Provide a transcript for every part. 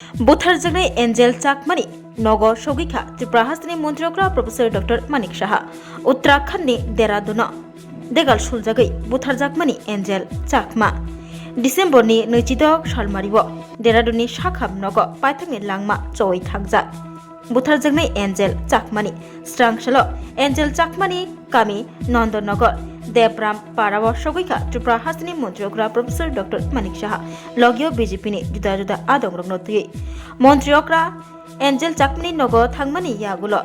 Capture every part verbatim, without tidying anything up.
Butharjaknai Angel Chakmani nogo sogwi kha Tripura hasteni Montri okra Professor Doctor Manik Saha. Uttarakhand ni Dehradun o degal suljagwi butharjakmani Angel Chakma December ni nwichidok salmari o Dehradun ni sakham nogo paithak ni langma chowui thangjak. Butharjaknai Angel Chakmani srang salo Angel Chakmani kami Nondonogor Debram Parao sogwi kha Tripura hasteni Montri okra Professor Doctor Manik Saha, logio B J P ni juda juda adong rokno twiwi. Montri okra Angel Chakmani nogo thangmani yagulo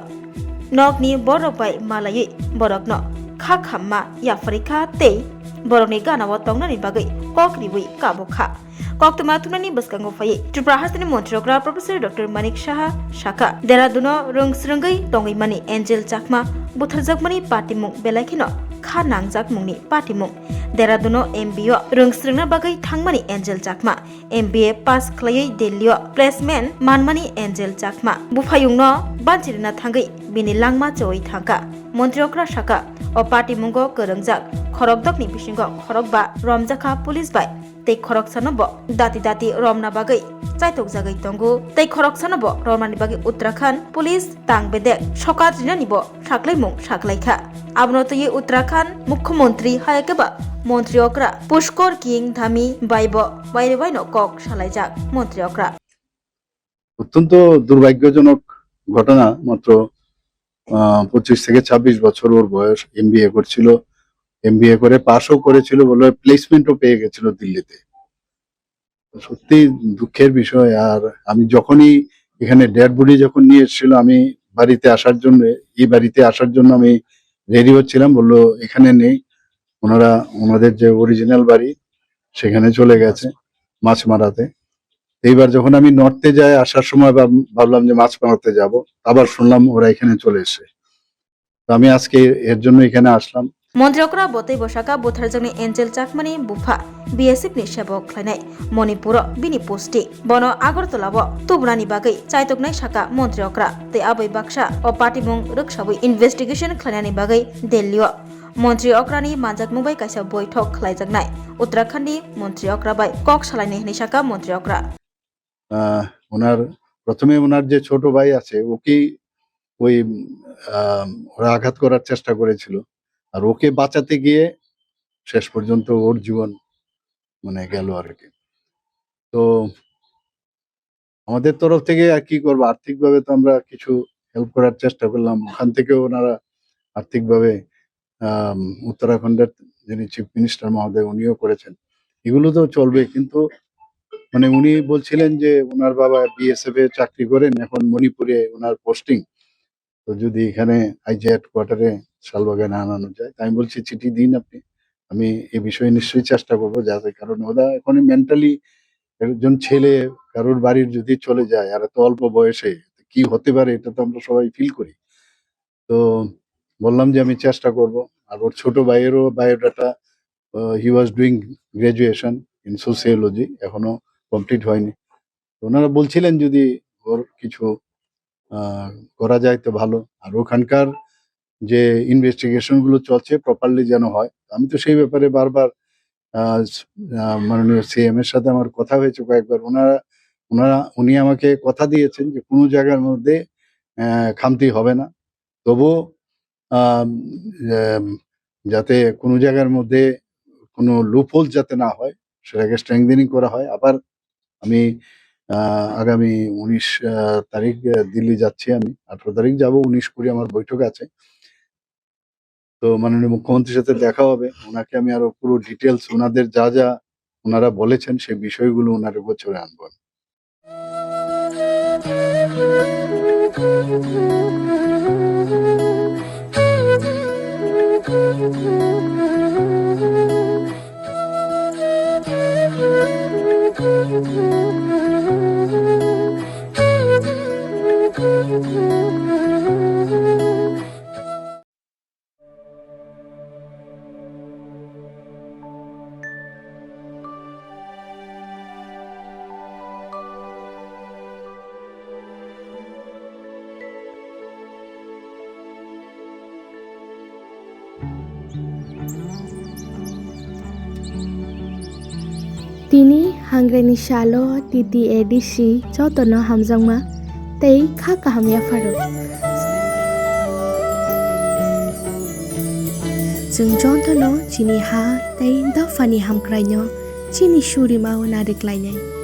nokni borok bai malaiwi borokno kha khamma yapharwi kha tei borokni ganao tongnani bagwi kok riwi kabo kha. Koktwma thumnani bwskango phaiwi Tripura hasteni Montri okra Professor Doctor Manik Saha sakha, Dehradun o rwng swrwngwi tongwi mani Angel Chakma butharjakmani patimung belai kheno kha nangjakmungni patimung. Dehradun o M B A o rwng swrwngna bagwi thangmani Angel Chakma M B A pass khlaiwi Delhi o placement manmani Angel Chakma buphayungno banchirina thangwi bini langma chowui thangkha. Montri okra sakha, o patimungo kwrwngjak khorokdokni bisingo khorokba romjakha police bai. Tei khoroksano bo dati dati romna bagwi chaitokjagwi tongo. Tei khoroksano bo romnani bagwi Uttarakhand police tang bedek sokat rinani bo saklaimung saklaikha. Abono twiwi Uttarakhand Mukhyamantri hayakhe ba Montri okra Pushkar King Dhami bai bo baire baino kok salaijak Montri okra. অত্যন্ত দুর্ভাগ্যজনক ঘটনা। মাত্র আহ, পঁচিশ থেকে ছাব্বিশ বছর ওর বয়স, এমবিএ করছিল। এমবিএ করে পাশও করেছিল বলে প্লেসমেন্টও পেয়ে গেছিল দিল্লিতে। সত্যি দুঃখের বিষয়। আর আমি যখনই এখানে ডেড বডি যখন নিয়ে এসেছিল, আমি বাড়িতে আসার জন্য, এই বাড়িতে আসার জন্য আমি রেডি হচ্ছিলাম, বললো এখানে নেই, ওনারা ওনাদের যে অরিজিনাল বাড়ি সেখানে চলে গেছে মাছ মারাতে। এইবার যখন আমি নর্থে যাই, আসার সময় ভাব-, ভাবলাম যে মাছ মারাতে যাব, আবার শুনলাম ওরা এখানে চলে এসে। তো আমি আজকে এর জন্য এখানে আসলাম। Montri okra bo tei bo sakha butharjaknai Angel Chakmani bupha B S F ni sebok khlainai Manipur o bini posting. Bono Agartala o tubunani bagwi chaitoknai sakha Montri okra tei aboi baksa o patimung rwksawi investigation khlainani bagwi Delhi o Montri okrani manjakmung bai kaisa boithok khlaijaknai Uttarakhand ni Montri okra bai kok salainai hwnwi sakha Montri okra. আহ, ওনার, প্রথমে ওনার যে ছোট ভাই আছে, ওকেই ওই, আহ, ওরা আঘাত করার চেষ্টা করেছিল। আর ওকে বাঁচাতে গিয়ে শেষ পর্যন্ত ওর জীবন, মানে, গেল আর কি। তো আমাদের তরফ থেকে আর কি করবো, আর্থিকভাবে তো আমরা কিছু হেল্প করার চেষ্টা করলাম, ওখান থেকেও ওনারা আর্থিকভাবে, আম, উত্তরাখণ্ডের যিনি চিফ মিনিস্টার মহোদয়, উনিও করেছেন। এগুলো তো চলবে, কিন্তু, মানে, উনি বলছিলেন যে ওনার বাবা বিএসএফ এ চাকরি করেন, এখন মণিপুরে ওনার পোস্টিং। তো যদি এখানে আইজি হেডকোয়ার্টারে শালবাগানে আনানো যায়, তাই আমি বলছি, "চিঠি দিন আপনি, আমি এ বিষয়ে নিশ্চয়ই চেষ্টা করবো যাতে, কারণ ওরা এখন মেন্টালি একজন ছেলে কারোর বাড়ির যদি চলে যায় আর এত অল্প বয়সে কি হতে পারে, এটা তো আমরা সবাই ফিল করি।" তো বললাম যে আমি চেষ্টা করব। আর ওর ছোট ভাইয়েরও বায়োডাটা, আহ, he was doing graduation in sociology, এখনো কমপ্লিট হয়নি। তো ওনারা বলছিলেন যদি ওর কিছু, আহ, করা যায় তো ভালো। আর ওখানকার যে ইনভেস্টিগেশন গুলো চলছে প্রপারলি যেন হয়। আমি তো সেই ব্যাপারে বারবার, আহ, স-, আহ, মাননীয় সিএম এর সাথে আমার কথা হয়েছে কয়েকবার। ওনারা, ওনারা, উনি আমাকে কথা দিয়েছেন যে কোনো জায়গার মধ্যে, আহ, খামতি হবে না। তবুও, আহ, আহ, যাতে কোনো জায়গার মধ্যে কোনো লুপহোল যাতে না হয়, সেটাকে স্ট্রেংথেনিং করা হয়। আবার আমি, আহ, আগামী উনিশ, আহ, তারিখ, আহ, দিল্লি যাচ্ছি আমি। আঠারো তারিখ যাব, উনিশ কুড়ি আমার বৈঠক আছে। তো মাননীয় মুখ্যমন্ত্রীর সাথে দেখা হবে, ওনাকে আমি আরো পুরো ডিটেলস ওনাদের যা যা ওনারা বলেছেন সেই বিষয়গুলো ওনার গোচরে আনবো আমি। Tini Angrenni salo T T A D C jotono hamjakma tei kha kaham yapharo. Chwng jotono chini ha tei dophani hamkraino chini surimao nariklainai.